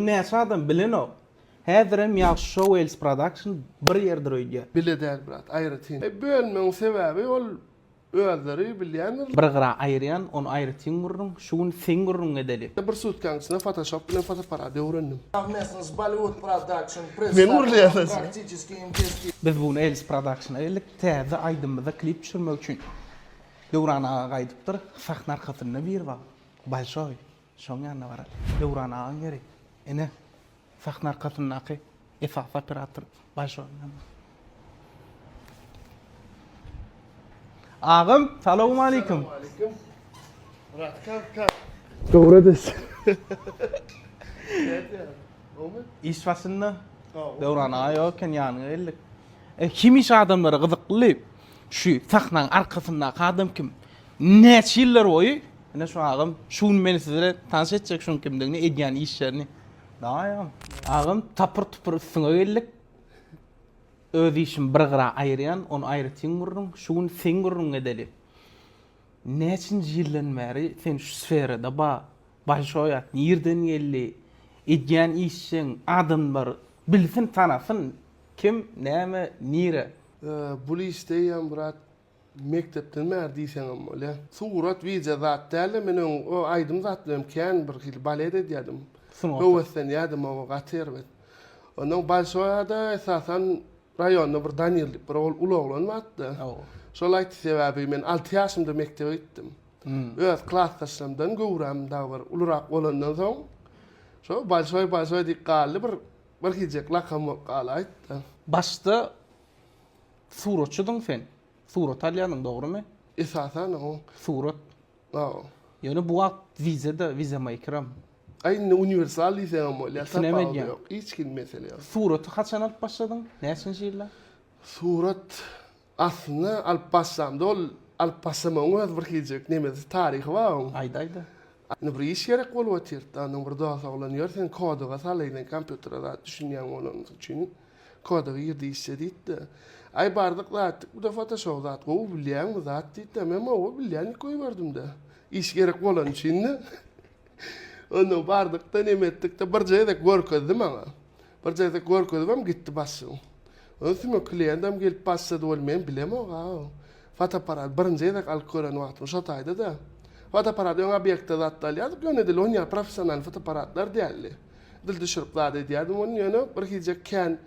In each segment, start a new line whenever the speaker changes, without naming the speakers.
Näçe adam bilenok. Häzirem Ýagşy Show Els Production bir ýerdir öýdýän.
Bile däl brat, aýratyn. Bölmegiň sebäbi ol özleri bilýändir.
Bir gyra aýyrýan, ony aýratyn gürrüň, şu gün seň gürrüňiňi edeli.
Bir sutkaň içinde fotoshop bilen fotoapparat öwrendim.
Совместно с Bollywood Production
Men gürleýän
представил практически индийский
Biz bu gün Els Productiona geldik, täze aýdymymyza klip düşürmek üçin. Döwran aga gaýdypdyr, sahna arkasynda biri bar, Bolşoý. Şoň ýanyna baraly. Döwran agaň ýeri. Ine, sahna arkasyndaky esasy operator Bolşoýyň ýanyna. Agam, salowmaleýkim.
Salowmaleýkim. Brat, kak, kak. Dogry edesi. Nädýär? Gowmy?
Iş başynda. Döwran aga ýok eken, ýanyňa geldik. E, hemişe adamlara gyzykly. Şu sahnaň arkasyndaky adam kim? Näçe ýyllar boýy Ine şu agam şu gün men size tanyş etjek şuň kimdigini edýän işlerini. Dawaý agam. Agam tapyr tupur üstüňe geldik. Öz işimi bir gyra aýyrýan, ony aýratyn gürrüň. Şu gün seň gürrüňiňi edeli. Näçinji ýyldan bäri sen şu sferada ba? Bolşoý at nirden geldi? Edýän işjeň adamlar bilsin tanasyn kim näme nire.
Bul işde eýýäm brat Mekdepden bäri diýseňem bolýar. Surat, wideo zat dälde, men öň o aýdym zat bilen kän bir hili balet edýärdim.
Sungata.
Höweslenýärdim oňa gaty erbet. Onnoň Bolşoýada esasan raýonda bir Daniil diýip bir ol uly oglan bardy-da.
Hawa.
Şol aýtdy sebäbi men alty ýaşymda mekdebe gitdim. Öz klasdaşlarymdan göwräm dagy bir ulurak bolandan soň şo Bolşoý Bolşoý diýip galdy bir bir hijek lakam bolup galaýdy-da.
Başda Suratçydyň sen. Surat alýanyň dogrymy?
Esasan oň.
Surat.
Hawa.
Ýöne bu wagt wize-de, wize makeram.
Aý indi uniwersal diýseňem bolýar,
Ikisinem
tapawudy
edýäň.
ýok. Hiç hili mesele ýok.
Suraty haçan alyp başladyň? Näçinji ýylda?
Surat aslynda alyp başlamda ol alyp başlamagyň özi bir hiljek nemesi taryhy bar oň.
Aýdaýda.
Indi bir iş gerek bolup otyrdy. Ondan bir dos oglan ýör sen kodoga salaý sen kompýutere zat düşünýäň bolanyň üçin. Koda girdi işe diýdi-de. Aý bardyk zat, bu-da fotoşop zat, gowy bilýäňmi zat diýdi-de, men hawa bilýän diýip goýberdim-de. Iş gerek bolany üçin-de. Ondan bardyk-da neme etdik-de, birje gezek görkezdi maňa. Birje gezek görkezibem gitdi başlygyň. Ondan sümek kliýendem gelip başlady, ol men bilemok-a. Fotoapparat birinji gezek alyp gören wagtym şo taýda-da. Fotoapparat öň obýektde zatda alýardyk, ýöne edil on ýaly professional fotoapparatlar däldi. Dil düşürip zat edýärdim ony ýöne bir hijek kän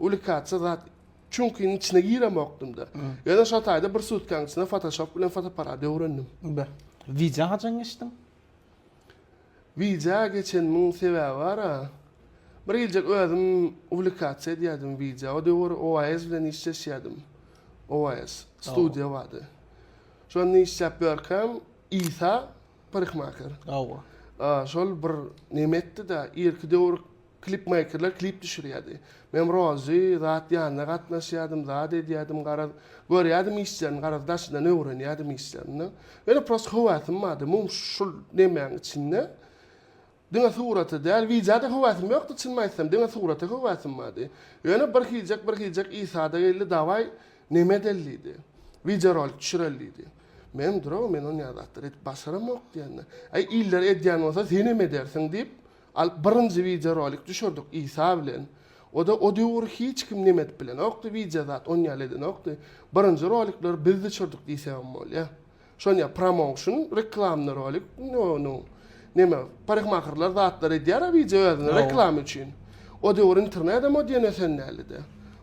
ulikasiýa zat çüňkiniň içine giremokdymda. Ýöne şo taýda bir sutkaň içinde fotoşop bilen fotoapparat öwrendim.
Be. Wideo haçan geçdiň?
Wideo geçenimiň sebäbi bar-a. Bir hiljek özüm ulikasiýa edýärdim wideo. O döwür OAS bilen işleşýärdim. OAS studiýa bardy. Şonda işläp ýörkäm Isa Parikmaher.
Hawa.
Şol bir neme etdi-de, irki döwür klipmeýkerler klip düşürýärdi. Men Rozy zat ýanyna gatnaşýardym, zat edýärdim, garaz, görýärdim işlerini, garaz, daşyndan öwrenýärdim işlerini. Ýöne prosta höwäsim bardy. Mum şul nemäň içinde diňe surata däl, wideo-da höwäsim ýokdy, çynymy aýtsam, diňe surata höwäsim bardy. Ýöne bir hijek, bir hijek Isa-da geldi, dawaý, neme edeli diýdi. Wideorolik düşüreli diýdi. Menem durow men onýa zatlar edip başaramok diýende. Aý iller edýän bolsa senem edersiň diýip alyp birinji wideo rolik düşürdik Isa bilen. Oda o döwür hiç kim neme edip bilenokdy wideo zat onýaly edenokdy. Birinji rolikleri biz düşürdik diýsegem bolýa. Şonýa promotion reklamny rolik no no neme parikmaherler zatlar edýär-a wideo özüne reklama üçin. O döwür internedem o diýen ösen dälidi.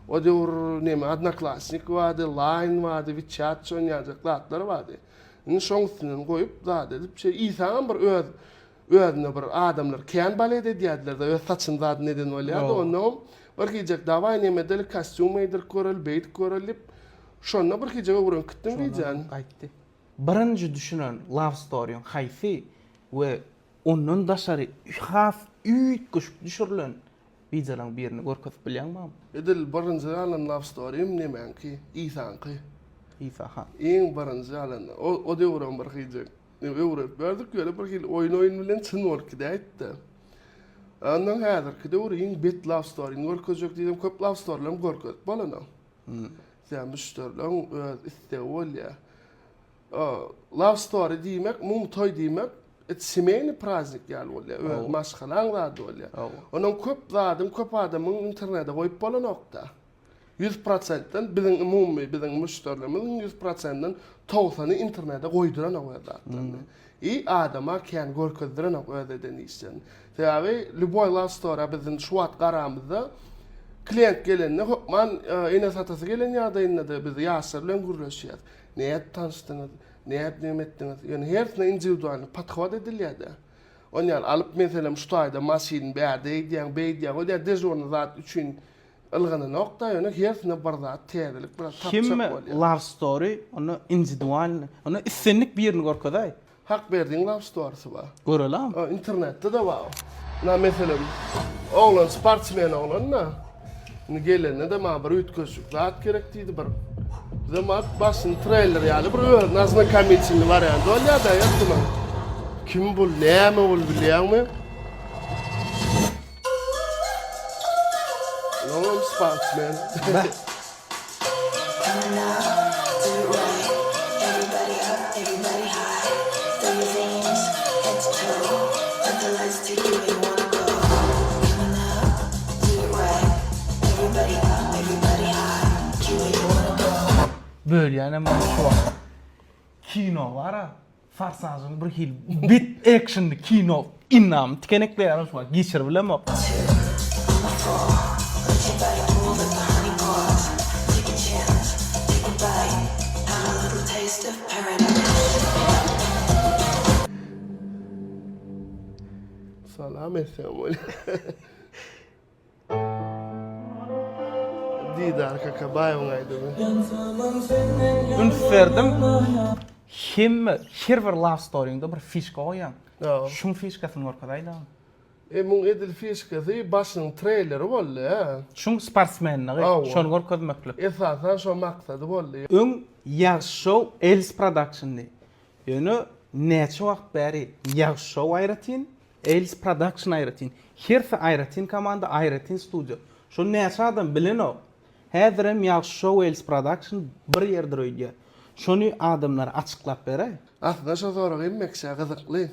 O döwür neme odnoklasnik bardy, line bardy, wechat şon ýaljak zatlar bardy. Indi şoň üstünden goýup zat edip şeý Isaňam bir öz özüne bir adamlar kän balet edýärdiler-de öz saçyny zadyny eden bolýardy. Onnoňam bir hijek dawaý neme edeli kostýum geýdirip göreli beýdip göreli diýip şonda bir hijek öwrenip gitdim wideony.
Gaýtdy. Birinji düşünen love storyň haýsy we ondan daşary has üýtgeşik düşürilen Wideolaň birini görkezip bilýäňmi agam?
Edil birinji alan love storym nemäňki Isaňky.
Isa ha.
Iň birinji alan o o döwürem bir hijek öwrenip berdik ýöne bir hili oýun oýun bilen çyn bolup gidäýtdi. Ondan häzirki döwür iň bet love storyny görkezjek diýsem köp love storylaryny görkezip bolanok. Sen müşderileň öz islegi bolýar. Love story diýmek, mum toý diýmek. Et semeýny praznik ýaly bolýar. Öz maşgalaň zady bolýar. Onuň köp zadyň köp adamyň internete goýup bolanokda. 100 prosentden biziň umumy biziň müşderilerimiziň 100 prosentden 90-y internete goýduranok öz zatlaryny. I adama kän görkezdirenok öz eden işlerini. Sebäbi lýuboý love story biziň şu wagt garamyzda klient gelende hökman enes-atasy gelen ýagdaýynda-da biz ýaşlar bilen gürleşýäs. Nädip tanyşdyňyz? Nädip neme etdiňiz? Ýöne hersine indiwidualny podhod edilýär-de. Ony ýaly alyp meselem şu taýda maşyn bärde eýdýäň, beýdýäň, o diýýär dežurny zat üçin ylgananok-da, ýöne hersine bir zat täzelik bir zat tapjak
Hemme
bolýar.
love story onda indiwidualny. Onda islendik birini görkezäý.
Hakberdiň love storysy bar.
Görelam.
O internetde-de bar o. Na meselem oglan sportsmen oglan-da. Indi gelende-de maňa bir üýtgeşik zat gerek diýdi bir. Bizem baryp başyny treýler ýaly bir özüne oznakomitelnyý wariant bolýar-da ýatdyma. Kim bul, näme bul bilýäňmi? Olam sportsmen.
Bölýänem ony şu wagt. Kino bar-a, Forsažyň bir hili bet ekşinli kino ynamy tikenekleýär şu wagt geçirip bilemok.
Salam etsem bolýar. Didar Kakabaýewiň aýdymy.
Üns berdim. Hemme her bir love storyňda bir fişka goýýaň. Şuň fişkasyny görkezaýda.
E muň edil fişkasy başynyň treýleri boldy hä.
Şuň sportsmenligi şony görkezmeklik.
Esasan şo maksady boldy.
Öň Ýagşy şow Els productiondy. Ýöne näçe wagt bäri Ýagşy şow aýratyn, Els production aýratyn. Hersi aýratyn komanda, aýratyn studiýa. Şony näçe adam bilenok. Häzirem Ýagşy şow Els production bir ýerdir öýdýär. Şony adamlara açyklap beräý.
Aslynda şo sorag hemme kişä gyzykly.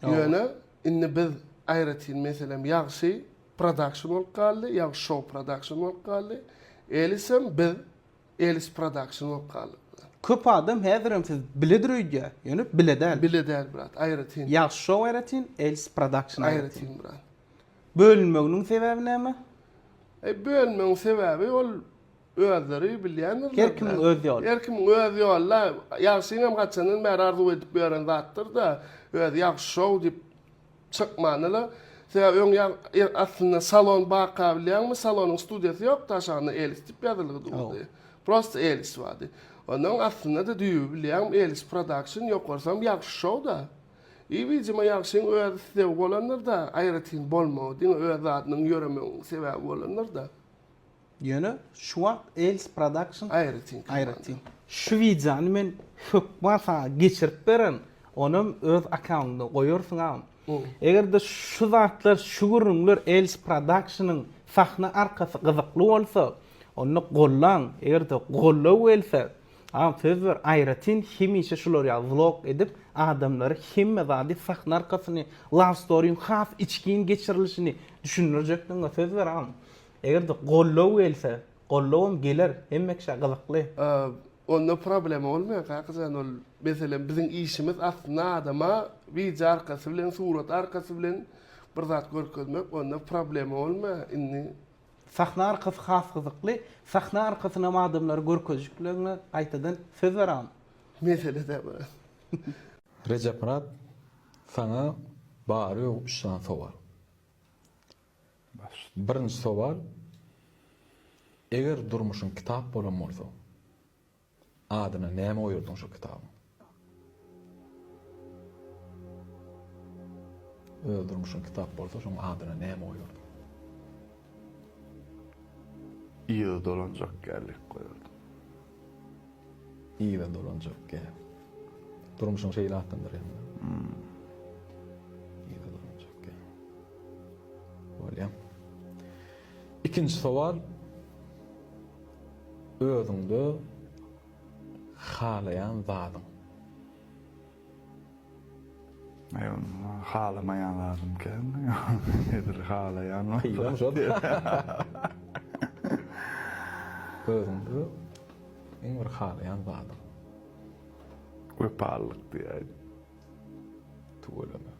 Ýöne indi biz aýratyn meselem Ýagşy production bolup galdy, Ýagşy şow production bolup galdy. Elisem biz Elis production bolup galdyk.
Köp adam häzirem siz biledir öýdýär. Ýöne bile däl.
Bile däl brat, aýratyn.
Ýagşy şow aýratyn, Elis production aýratyn.
Aýratyn brat.
Bölünmeginiň sebäbi näme?
E bölünmegiň sebäbi ol özleri bilýändirler.
Her kimiň öz ýoly.
Her kimiň öz ýoly-da. Ýagşyňam haçandan bäri arzuw edip ýören zatdyr-da. Özi Ýagşy şow diýip Çykmanyla. Sebäbi öň ýa aslynda salon barka bilýäňmi, salonyň studiýasy ýokdy aşagynda Elis diýip ýazylgy durdy. Prosta Elis bardy. Ondan aslynda-da düýbi bilýäňmi Elis production ýokarsam ýagşy şow-da. I widimo ýagşyň öz islegi bolandyr-da, aýratyn bolmagy, diňe öz zadynyň ýöremeginiň sebäbi bolandyr-da.
Ýöne şu wagt Els production
Aýratyn komanda.
Aýratyn. Şu wideony men hökman saňa geçirip bererin. Onam öz akkauntyňda goýarsyň agam. Egerde şu zatlar şu gürrüňler Els productionyň sahna arkasy gyzykly bolsa onda gollaň. Egerde gollaw gelse agam söz ber aýratyn hemişe şular ýaly vlog edip adamlary hemme zady sahna arkasyny love storyň has içgin geçirilişini düşündirjekdigiňe söz ber agam. Eger-de goldaw gelse, goldawam geler, hemme kişä gyzykly.
Onda problema bolmaýar kakajan ol meselem biziň işimiz aslynda adama wideo arkasy bilen surat arkasy bilen bir zat görkezmek onda problema bolmaýar indi.
Sahna arkasy has gyzykly, sahna arkasynam adamlara görkezjikligiňe gaýtadan söz ber agam.
Mesele däl bu.
Rejepmyrat saňa bary ýogy üç sany sowal. Birinji sowal, Eger durmuşyň kitap bolan bolsa, adyna näme goýardyň şo kitabyň? Öz durmuşyň kitap bolsa, şoň adyna näme goýardyň?
Yza dolanjak gäl diýip goýardym.
Yza dolanjak gäl. Durmuşyň şeýle atlandyrýaň-da. Yza dolanjak gäl. Bolýa. Ikinji sowal. Özüňde halaýan zadyň.
Aý onda halamaýan zadym kän. Edil halaýan
Kynam şol. Özüňde iň bir halaýan zadyň?
Wepalylyk diýäýdim.
Tüweleme.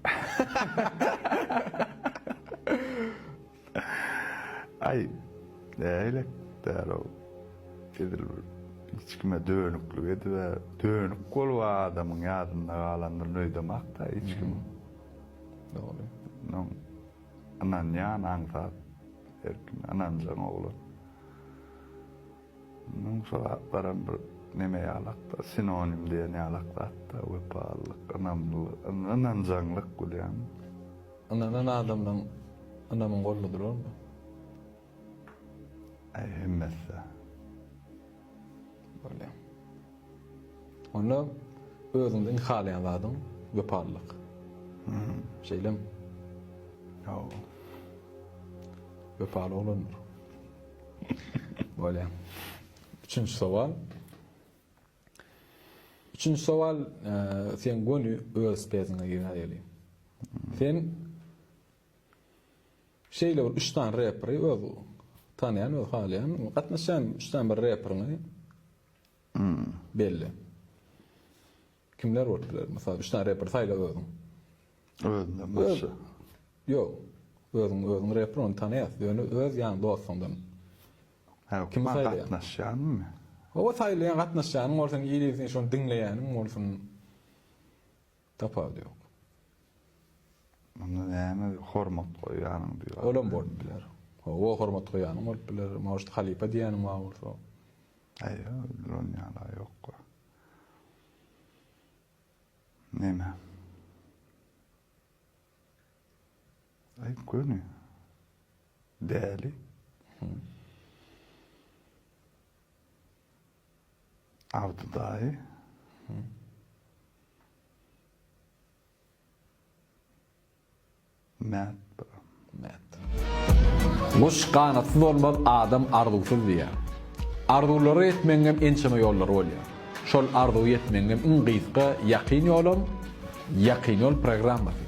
Aý, nähili däl-ow. Edil bir hiç kime dönüklik edib-ä, dönük bolup adamyň ýadynda galandyryn öýdemok-da hiç kimiň.
Dogry.
Onuň ynanýan aňsat her kime ynanjaň oglan. Munuň şo zatlaram bir neme ýalak-da, sinonim diýen ýalak zat-da, wepalylyk, ynamlylyk, ynanjaňlyk bilýäňmi?
Ynanan adamlaň ynamyň goldadylarmy?
Äý, hemmesi-dä.
Bolýa. Onda özüňde iň halaýan zadyň wepalylyk. Şeýlemi?
Hawa.
Wepaly oglandyr. Bolýa. Üçünji sowal. Üçünji sowal e, sen göni öz speziňe giräýeli. Sen şeýle bir üç sany reperi öz tanaýan, öz halaýan, gatnaşýan üç sany bir reperiňi belli. Kimler bolup biler? Mysal, üç sany reper saýla özüň.
Özünden başga.
Ýok. Özüň özüň reper ony tanaýas. Ýöne öz ýan dostuňdan.
Hä,
Kimi saýlaýaň?
Gatnaşýanmy?
Hawa, saýlaýan, gatnaşýanyň bolsun, ili sen şony diňleýäniň bolsun. Tapawudy ýok.
Onda näme hormat goýýanyň diýip.
Olam bolup biler. Hawa, hormat goýýanyň bolup biler. Может, halypa diýýäniň bar bolsa.
Aý, ýok, ol ýaly ýok. Neme? Aý göni. Däli. Abdy daýy. Mät bir.
Mät. Guş ganatsyz bolmaz, adam arzuwsyz diýýär. Arzuwlara ýetmegiňem ençeme ýollary bolýar. Şol arzuwa ýetmegiňem iň gysga, ýakyn ýolam Ýakyn ýol programmasy.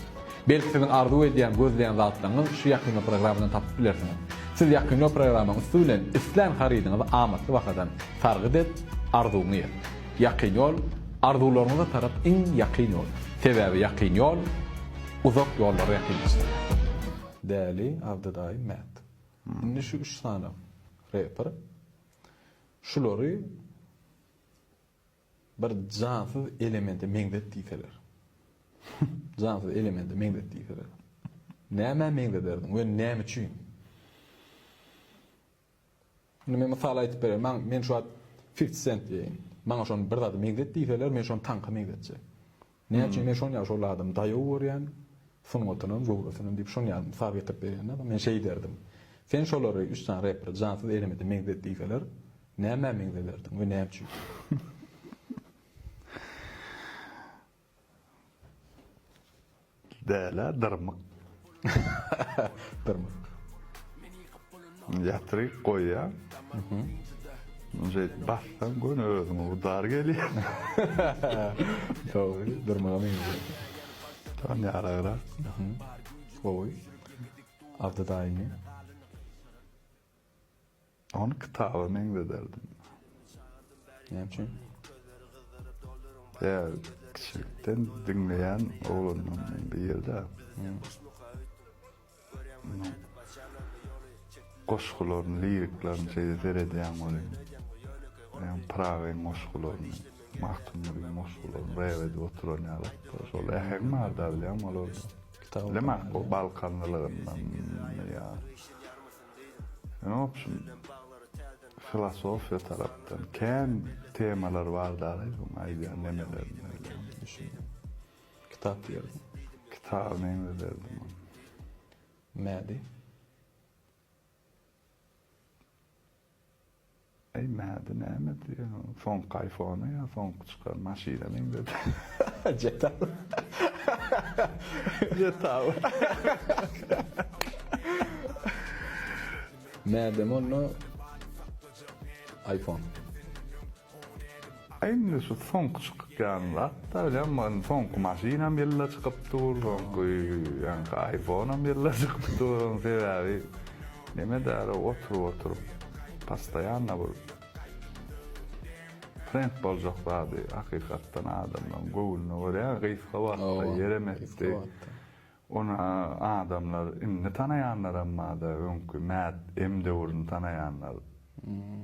Belki siziň arzuw edýän, gözleýän zatlaryňyz şu Ýakyn ýol programmadan tapyp bilersiňiz. Siz Ýakyn ýol programmaň üsti bilen islän harydyňyzy amatly bahadan sargyt et, arzuwyňa ýet. Ýakyn ýol, arzuwlaryňyza tarap iň ýakyn ýol. Sebäbi ýakyn ýol uzak ýollara ýakynlaşdyrýar. Däli, Abdy daýy, Mät. Indi şu üç sany reper şulary bir jansyz elemente meňzet diýseler. Jansyz elemente meňzet diýseler. Nämä meňzederdiň we näme üçin? Indi men mysal aýdyp bereýin. Maň men şu wagt Fifty Cent diýeýin. Maňa şony bir zada meňzet diýseler, men şony tanka meňzetjek. Näme üçin men şony ýaly şol adamy daýaw görýän, sungatynam, göwresinem diýip şony ýaly mysal getirip berýän adam. Men şeý derdim. Sen şolary üç sany reperi jansyz elemete meňzet diýseler, nämä meňzederdiň we näme üçin?
Dälä dyrmyk.
Dyrmyk.
Ýatyryp goýýaň. Şeýdip bassaň göni özüňe udar gelýär.
Dogry, dyrmyga meňzeýär.
Tam ýaragrak.
Gowy. Abdy daýyny.
Ony kitaba meňzederdim.
Näme üçin?
Ýa kiçilikden diňleýän oglanlarymdan biri-de. Goşgularyny, liriklerini şeýle seredýän welin, ýa Pyragyň goşgularyny, Magtymgulyň goşgularyny rep edip oturan ýaly. Şol äheň bar-da bilýäňmi olarda? Bilemok, bu balkanlylygyndan ýa Ýöne wobşem filosofiýa tarapdan kän temalar bar dagy bu aýdýan nemelerinde bilýän.
Düşündim. Kitap diýerdim.
Kitaby meňzederdim ony.
Mädi.
Eý Mädi näme diýýäň soňky aýfona ýa soňky çykan maşyna meňzedi.
Jeta.
Jeta.
Mädem onda iPhone.
Indi şu soňky çykýan zat-da bilýäňmi, indi soňky maşynam ýylda çykyp dur, soňky ýaňky iPhone-am ýylda çykyp dur, onuň sebäbi neme däl, oturyp-oturyp postoýanno bir trend boljak zady hakykatdan adamlaryň göwnüne görýär, gysga wagtda ýerem etdi. Ony adamlar indi tanaýanlaram bar-da, öňki Mät M döwrüni tanaýanlar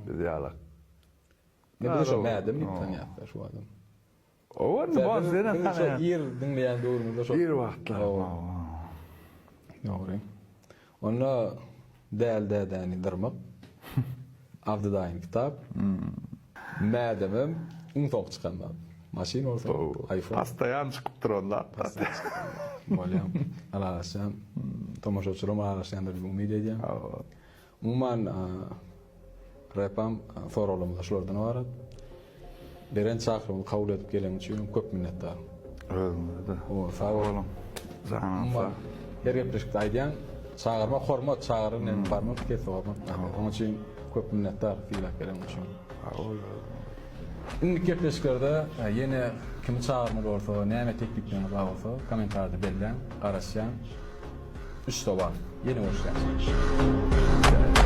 biz ýalak.
Ne biz şo Mädem diýip tanýarys şu adam.
Owa indi bar senem
tanaýan. Biz şo ir diňleýän döwrümizde şo.
Ir wagtlar.
Dogry. Onda Däl dädäni dyrmak. Abdy daýyň kitap. Mädemem iň soňky çykan zat. Maşyn bolsa iPhone.
Postoýan çykyp duran zat.
Bolýa. Ylalaşýan. Tomaşaçylaram ylalaşýandyr diýip umyt edýän. Umuman repam soraglarymyz şulardan ybarat. Beren çakylygyňyzy kabul edip geleniň üçin köp minnetdar.
Özüňize-de.
Hawa, sag boluň.
Janyňyz sag.
Her gepleşikde aýdýan, çagyrmak hormat, çagyran hem barmak kese hormat. Onuň üçin köp minnetdar sylap geleniň üçin.
Sag bol özüňize.
Indiki gepleşiklerde ýene kimi çagyrmaly bolsa, näme teklipleriňiz bar bolsa kommentarda belläň, garaşýan. Üç sowal. Ýene görüşýänçä.